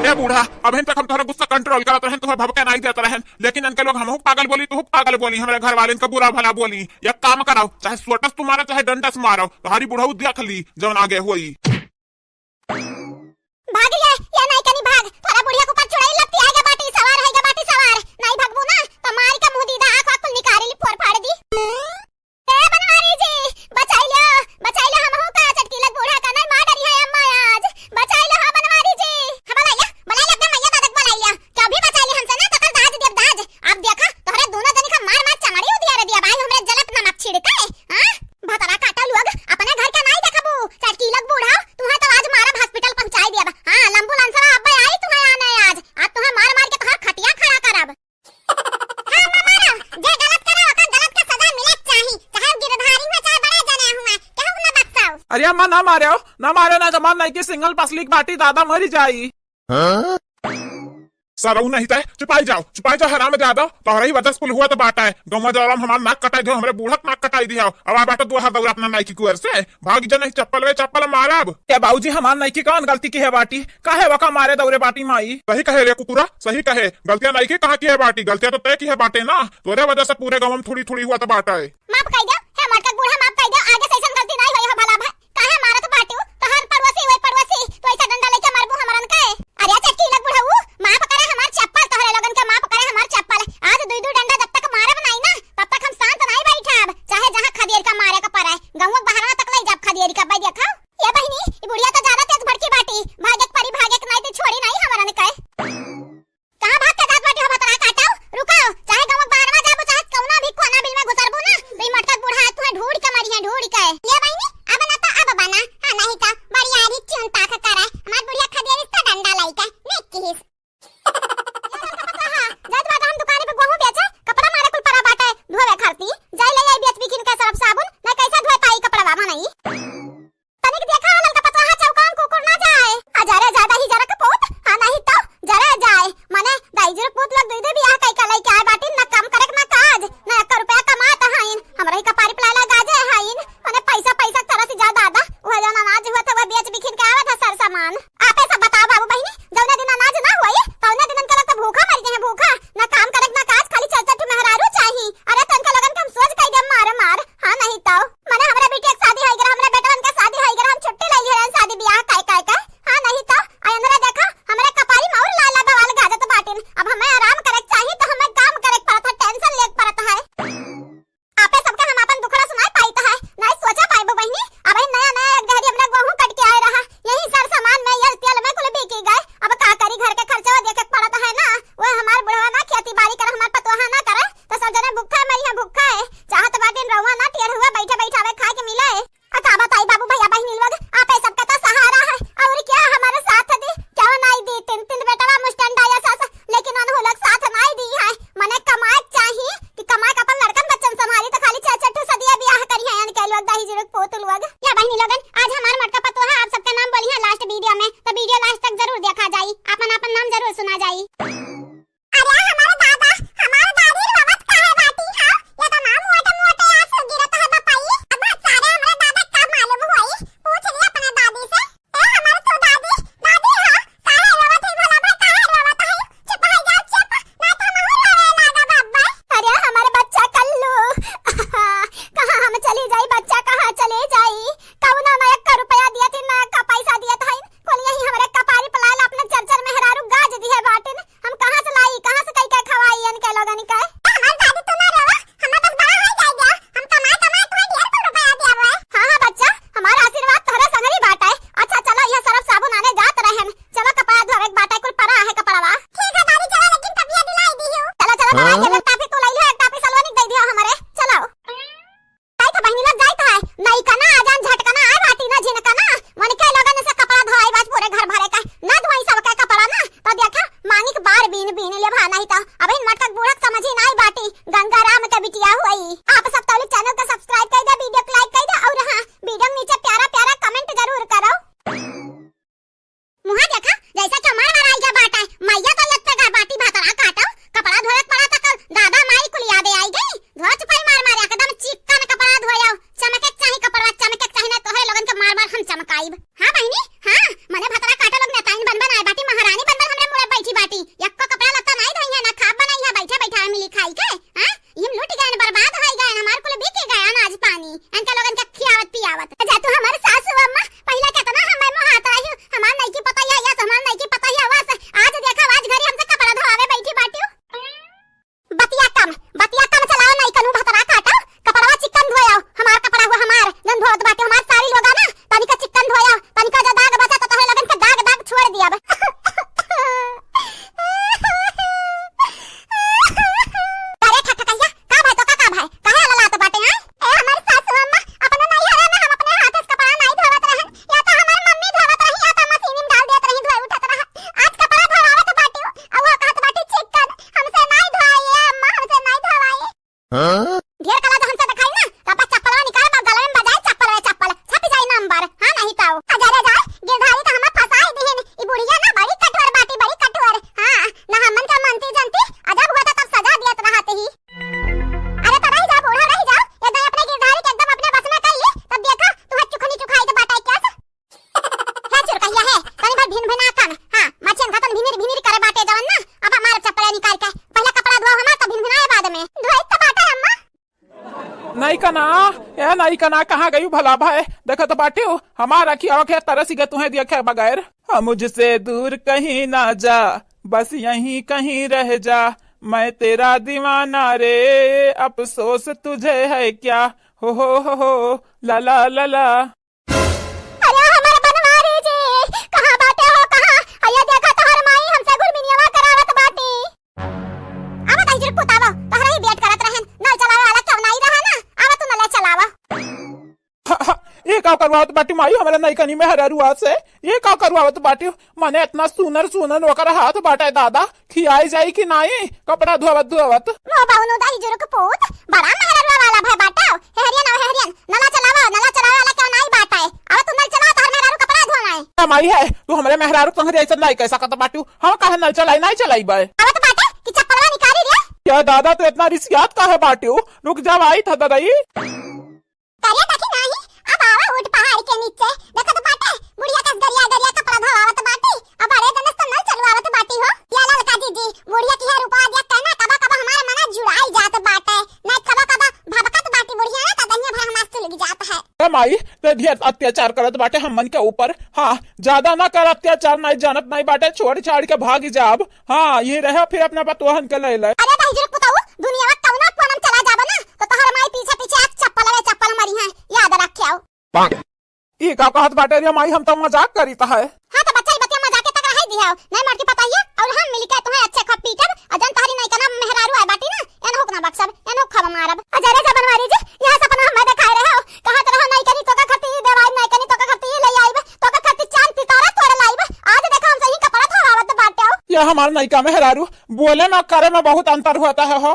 ए बूढ़ा, अबहिन तक हम तोहरा गुस्सा कंट्रोल करत रहन, तोहरा भभके नाहीं देत रहन, लेकिन इनके लोग हमहू पागल बोली, तोहू पागल बोली, हमरे घर वाले इनका बुरा भला बोली। एक काम कराओ, चाहे सोटस तू मारो, चाहे डंडस मारो, तोहारी बुढ़ऊ देख ली जौन आगे होई। भाग ले, ये नाहीं कनी भाग, तोहरा बुढ़िया के ऊपर चुड़ैल लपटी आगे बाटी सवार, है गे बाटी सवार, नाहीं भगबू ना, त मार के मुँह दीदा, आँख वाँख कुल निकारी ली, फोड़ फाड़ दी। ए बनवारी जी, बचाई लो, बचाई लो, हमहू का चटकीलक बूढ़ा का नाहीं मार डरी है अम्मा आज। बचाई लो, हाँ बनवारी जी। हाँ, बुलाई लो, बुलाई लो, अपने मैया दादा के बुलाई लो। कभी बचाई ली हमसे ना, तो कल दाज देब दाज। अब देखा, तोहरे दूनो जनी का मार मार चमड़ी उधियार दिया, भाई हमरे जले पे नमक छिड़के, हाँ? भतरा काटा लोग, अपने घर के नाहीं देखबू, चटकीलक बूढ़ा, तुहें तो आज मारब हॉस्पिटल पहुँचाई देब। हाँ, लंबू लंसवा अब्बे आई तुहें आने आज, आज तुहें मार मार के तोहर खटिया खड़ा करब। हाँ, अम्मा मारो, जे गलत करे, ओकर गलत के सजा मिले के चाही, चाहे वो गिरधारी हुआ, चाहे बड़े जने हुआ, केहू के ना बख्साओ। अरे अम्मा, ना मारो, ना मारो, ना जमान नहीं कि सिंगल पसली की बाटी दादा मरी जाई। हाँ? सरऊ नहीं तय, चुपाई जाओ, चुपाई जाओ, हरामजादा। तोहरे ही वजह से कुल हुआ तो बाटा है। गौवा जवार में हमार नाक कटाई दियो, हमरे बूढ़ा के नाक कटाई दियो। अब आ बाटा दुआर दौरा अपना नाइकी कुअर से। भाग जा नहीं चप्पल वे चप्पल मारब। ए बाबूजी, हमार नाइकी कौन गलती की है बाटी? काहे वका मारे दौरे बाटी माई? सही कहे रे कुकुरा, सही कहे। गलतियां नाइकी कहाँ की है बाटी? गलतियां तो तय की है बाटे ना। तोरे वजह से पूरे गौवा में थोड़ी थोड़ी हुआ तो बाटा है। माफ कई दो, हे मोटका बूढ़ा, माफ कई दो, आगे से ऐसन गलती नहीं होई हो भला भाई। काहे मारत बाटिउ? तोहार पड़ोसी, वही पड़ोसी, तो ऐसा डंडा लेके मारबू हमरन के? अरे चटकी लग बुढ़ऊ, माफ करे हमार चप्पल, तोहरे लोगन के माफ करे हमार चप्पल। आज दुई दुई डंडा जब तक मारब नहीं ना, तब तक हम शांत नहीं बैठब। चाहे जहाँ खदेर का मारे का पड़े, गौवा के बहरवा तक ले जाब खदेर का। भाई देखा, ये बहिनी, ई बुढ़िया तो ज्यादा तेज भड़की बाटी। भागे के परी, भागे के नहीं तो छोड़ी नहीं हमरन के। कहाँ भाग के जात बाटी हो भतरा काटो? रुको, चाहे गौवा के बहरवा जाबू, चाहे कौना भी कोना बिल में घुसरबू ना, तो ई मोटका बूढ़ा तुहे ढूंढ के मरिहे, ढूंढ के। ये बहिनी, अब ना तो अब बना, हाँ नहीं तो बड़ी आरी चुन ताक करे। हमार बुढ़िया खदेरिस तो डंडा लाइके, नेक किहिस। हाँ, जात बाटा हम दुकाने पे गोहूं बेचे, कपड़ा मारे कुल परा बाटे, धोवे खाती। जाई ले आई बेच बिकिन के सरफ साबुन, ना कैसे धोए पाई कपड़ा बाबा नहीं। तनिक देखा हो ललका पतोहा चौकान कुकुर ना जाए। आ जरे जाए दही जरा के पूत, हाँ नहीं तो जरे जाए। मने दही जरा पूत लोग दुई दुई बियाह कई के लइके आए बाटिन, ना काम करे के ना काज, ना एक रुपया कमात हइन। हमरा ही कपारी पलाला गाजे हइन, मने पैसा पैसा तरस जा दादा। वह जौन अनाज हुआ था वह बेच बिखिन के आवे था सर सामान। आपे सब बताओ बाबू बहिनी, जौने दिन अनाज ना होई, तौने दिनन के लोग तो भूखा मर गए हैं, भूखा। ना काम करे के ना काज, खाली चल चल ठू मेहरारू चाही। अरे तनका लोगन के हम सोच कई दे मार मार, हाँ नहीं तो। मने हमरा बिटिया के शादी होई गए, हमरा बेटवन के शादी होई गए, हम छुट्टी ले लिए रहन शादी ब्याह काय काय का। हाँ नहीं तो, आ अंदर देखा, हमरे कपारी में और लाला बवाल गाजत बाटिन। अब हमें आराम करे के चाही तो हमें काम करे के पड़त है, tension ले के पड़त है। आपे सबके हम अपन दुखड़ा सुनाए पाइत है, नहीं सोचा पाइबो बहिनी। अब ही नया नया एक घड़ी अपना गोहूं कट के आए रहा, यही सर सामान में यल तेल में कुल बिकी गए। अब का करी, घर के खर्चवा देखे के पड़त है ना। वो हमार बुढ़वा ना खेती बाड़ी करे, हमार पतोहा ना करे, तो सब जने भूखा मरी है, भूखा है। चाहत बाटिन रउआ ना टेढ़ुआ बैठे बैठावे खाए के मिले। आ का बताई बाबू भैया बहिनी लोग, आपे सबके तो सहारा है, और क्या हमारे साथ दी, क्यों नहीं दी? तीन तीन बेटवा मुस्टंडा या सास, लेकिन उन्हों लोग साथ नहीं दी है। मने कमाए के चाही कि कमाए के अपन लड़कन बच्चन संभाली, तो खाली चार चार ठो सदिया ब्याह करी है इनके लोग दही जुरुक पूत लोग। या बहिनी लोगन, आज हमार मोटका पतोहा आप सबके नाम बोली है last video में, तो video last तक जरूर देखा जाई, अपन अपन नाम जरूर सुना जाई। अरे हमारे दादा, हमारे दादी रोवत काहे बाटी हो? ये तो ना मोटे मोटे आंसू गिरत है बपाई। अब सारे हमारे दादा का मालूम होई, पूछ लिया अपने दादी से। ए हमारे तो दादी, दादी हो, काहे रोवत है भला भाई, काहे रोवत है? चुप हो जाओ, चुप, ना तो हम रोवे लागा बाबा। अरे हमारे बच्चा कल्लू, कहाँ हम चली जाई बच्चा, कहाँ चली जाई? कौनो ना एक रुपया दिया थी, ना का पैसा दिया था, कुल यही हमरे कपारी पलाल अपने चर चर मेहरारू गाज दिए बाटिन। हम कहाँ से लाई, कहाँ से कई के खवाई इनके लोगन के? ए, हमार दादी तू ना रोवा, हमें बस बड़ा हो जाए दिया। हम कमाए कमाए तुम्हें ढेर कुल रुपया दिया हुआ है। हाँ, हाँ बच्चा, हमारा आशीर्वाद तोहरे संगरी बाटे। अच्छा चलो, यह सरफ साबुन आने जात रहन। चलो कपड़ा धोवे के बाटे, कुल परा है कपड़वा। ठीक है दादी, चलो लेकिन टपिया दिलाई दियो। चलो, चलो, दवाई हाँ? के टाफी तू लाई लियो, एक टाफी सलोनी दे दियो हमरे। चलो। जाइत बहिनी लोग जाइत है, नई का ना, आ जान झटका ना, आए बाटी ना झिनका ना, मन के लोगन से कपड़ा धोआई बाज पूरे घर भरे का, ना धोई सबके कपड़ा ना, तो देखा मांगी के बार बीन बीन ले भा नहीं तो, अब इन मटक बूढ़क समझी नाई बाटी, गंगा राम के बिटिया हुई। आप सब तौली channel का subscribe कर दे, video को like कर दे, और हाँ, video के नीचे प्यारा प्यारा comment जरूर करो। मुहा देखा, जैसे चमार वार आई गया बाटा है। मैया तो यत्ते गा बाटी भतरा काटो, कपड़ा धोवे के पड़ा तक दादा माई कुल यादे आई गई। धोच पाई मार मार एकदम चिक्कन कपड़ा धोयो। चमके के चाही कपड़वा, चमके के चाही ना तोहरे लोगन के मार मार हम चमकाइब। हाँ बहिनी, हाँ, मने भतरा काटो लोग नेताइन बन बन आए बाटी, महारानी बन बन हमरे मुड़े बैठी बाटी। यक्को कपड़ा लत्ता नहीं धोई है ना खाब बनाई है, बैठे बैठा मिली खाई के। हाँ? ई हम लूट गए, बर्बाद हो गए, हमार कुल बिक गए अनाज पानी, इनका लोगन के खियावत पियावत। जा तू हमारे सासू अम्मा, पहले कितना हमें मोहात रही, हमार नइकी पतैया यस, हमार नइकी पतैया वस, आज देखा आज घरी हमसे कपड़ा धोआवे बैठी बाटियो। बतिया कम, बतिया कम चलाओ, नहीं कनू भतरा काटो, कपड़वा चिकन धोयाओ, हमार कपड़ा हुआ हमार, जन धोत बाटे हमार सारी लोगा ना, तनिका चिकन धोयाओ, तनिका जो दाग कना, ए नाई कना, कहाँ गयू भला भाई? देखत बाट्यू, हमार अखिया ओखे तरस गए तुहें देखे बगैर। हाँ, मुझसे दूर कहीं ना जा, बस यहीं कहीं रह जा, मैं तेरा दीवाना रे, अफसोस तुझे है क्या, हो हो हो हो, ला ला ला ला। अरे हमार बनवारी जी, कहाँ बाटे हो, कहाँ? अरे देखा तोहर माई हमसे गुरमिनियावा करावत बाटी। आवा दहिजर पुतावा, तोहरा ही wait करत रहन। नल चलावे वाला क्यों नाई रहा ना? आवा तू नल चलावा। ये का करवावत बाटी माई हमरा नइकनी मेहररुआ से? ये का करवावत बाटी? मने इतना सुनर सुनर ओकर हाथ बाटे दादा, खियाई जाई कि नाई? कपड़ा धोवत धोवत। नो बाउनो दहिजर के पूत, बड़ा मेहररुआ वाला भय बाटे। हेहरियन, ओ हेहरियन, नला चलावा, नला चलावे वाला क्यों नाई बाटे? आवा तू नल चलावा, तोहर मेहरारू कपड़ा धोवाए। ए माई है, तू हमरे मेहरारू संगे ऐसा नाई कह सकत बाट्यू। हम काहे नल चलाई, नाई चलाई बे। आवत बाटे कि चप्पलवा निकाली रे। क्या दादा, तू इतना रिसियात काहे बाट्यू? रुक जावा, आई था दादाई। करे देखी नाही, अब आवा ऊँट पहाड़ के नीचे। देखत बाटे, बुढ़िया कस गरिया गरिया कपड़ा धोवावत बाटी। अब बड़े जनस तो नल चलवावत बाटी हो। या ललका जीजी, बुढ़िया की है रूपवा दिया कहना, कबा कबा हमारे मना जुड़ाई जात बाटे। नहीं कबा कबा भबकत बाटी बुढ़िया ना, तो दहिया भर हमार सुलग जात है। ए माई, ते ढेर अत्याचार करत बाटे हमन के ऊपर। हाँ, ज्यादा ना कर अत्याचार, नाई जानत नाई बाटे, छोड़ छाड़ के भाग जाब। हाँ, ये रहे फिर अपना पतोहन के ले ले। अरे दहिजर पुताऊ, दुनिया में कौनो कोनम चला जाबो ना, तो तोहर माई पीछे पीछे एक चप्पल रे चप्पल मरी है, याद रखियो। ई का कहत बाटे रे माई, हम तो मजाक करीत है। हाँ, तो बच्चा, ई बतिया मजाके तक रहे दिया। नहीं मर के पता ही है, और हम मिल के तुम्हें अच्छे खूब पीटब, और जन तोहरी नइकना मेहरारू आए बाटी ना, एनहू के ना बक्सब, एनहू खूब मारब। अजय रे बनवारी जी, यह सपना हमें दिखाए रहे हो, कहत रहो नइकनी तोका खातिर देवाई, नइकनी तोका खातिर ले आइब, तोका खातिर चांद सितारा तोड़ लाइब। आज देखो हमसे ही कपड़ा धोवावत बाटे हो। यह हमार नइका मेहरारू, बोले में करे में बहुत अंतर होता है हो।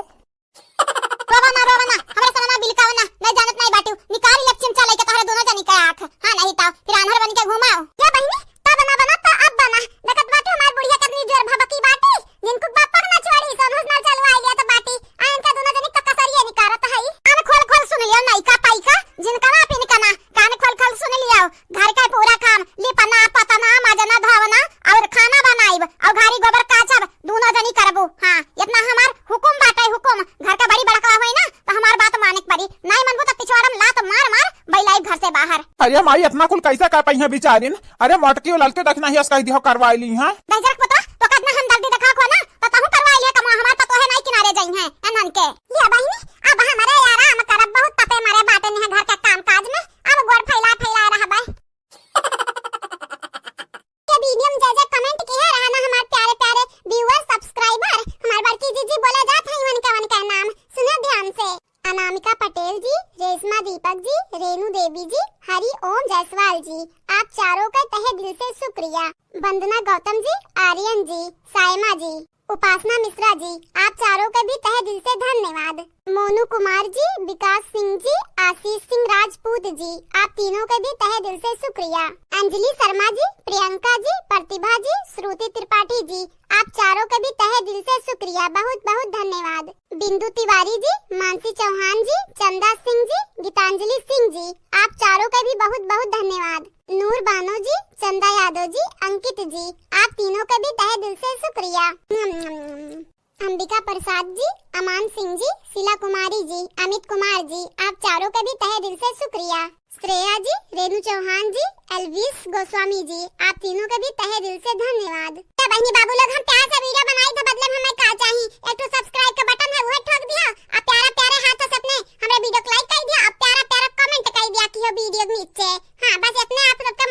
रोवा ना, रोवा ना, हमरा सनमा बिलकावा ना, नहीं जानत नहीं बाटू, निकाल ले चिमचा लेके तोहरे दोनों जनी के आँख। हाँ, नहीं तो फिर आन्हर बन के घूमाओ। क्या बहिनी, का बना बना तो अब बना, देखत बाटू हमार बुढ़िया कितनी जोर भभकी बाटी, जिनको बापक ना छोड़ी, सोनहुस ना चलवाई लिया तो बाटी, आ इनका दोनों जनी का कसरिये निकारत है। कान खोल खोल सुन लियो, नइका पाइका, जिनका ना पिन का ना, कान खोल खोल सुन लियो, घर का पूरा काम, लिपना, पतना, मजना, धोवना और खाना बनाइब और घारी गोबर काचब, दोनों जनी करबू। हाँ, इतना हमार हुकुम बाटे, हुकुम। घर का बड़ी बड़कवा होई ना, तो हमार बात माने के पड़ी। नाई मनबू तो पिछवाड़म लात मार मार बैलाई घर से बाहर। अरे माई, इतना कुल कैसे कर पइहे बिचारिन? अरे मोटकी उलल के देखना ही, उसका दिहो करवाई ली, हाँ? दहिजर के पुतवा, तो कितना हम जल्दी देखा खो ना, तो तहूँ करवाई लिया कमवा, हमार पतोहे नाई किनारे जाई हैं, एनहन के। लिया बहिनी, अब हमरे आराम करब, बहुत तपे मरे बाटे निहा घर के काम काज में, अब गोड़ फैला फैला रहबे। ये video में जय जय comment किहे रहा ना हमार प्यारे प्यारे viewer, subscriber, हमार बड़की जीजी बोला जात है उनका, उनका नाम सुनो ध्यान से। अनामिका पटेल जी, रेशमा दीपक जी, रेणु देवी जी, हरि ओम जायसवाल जी, आप चारों का तहे दिल से शुक्रिया। वंदना गौतम जी, आर्यन जी, सायमा जी, उपासना मिश्रा जी, आप चारों के भी तहे दिल से धन्यवाद। मोनू कुमार जी, विकास सिंह जी, आशीष सिंह राजपूत जी, आप तीनों के भी तहे दिल से शुक्रिया। अंजलि शर्मा जी, प्रियंका जी, प्रतिभा जी, श्रुति त्रिपाठी जी, आप चारों के भी तहे दिल से शुक्रिया, बहुत बहुत धन्यवाद। बिंदु तिवारी जी, मानसी चौहान जी, चंदा सिंह जी, गीतांजलि सिंह जी, आप चारों के भी बहुत बहुत धन्यवाद। नूर बानो जी, चंदा यादव जी, अंकित जी, आप तीनों के भी तहे दिल से शुक्रिया। अंबिका प्रसाद जी, अमान सिंह जी, शीला कुमारी जी, अमित कुमार जी, आप चारों के भी तहे दिल से शुक्रिया। श्रेया जी, रेणु चौहान जी, एल्विस गोस्वामी जी, आप तीनों के भी तहे दिल से धन्यवाद। तो बहनी बाबू लोग, हम प्यार से video बनाई थे, बदले में हमें का चाही? एक ठो subscribe का button है, वह ठोक दिया, और प्यारा प्यारे हाथों से अपने हमरे video को like कर दिया, और प्यारा प्यारा comment कर दिया कि हो video के नीचे। हाँ, बस इतने आप सबके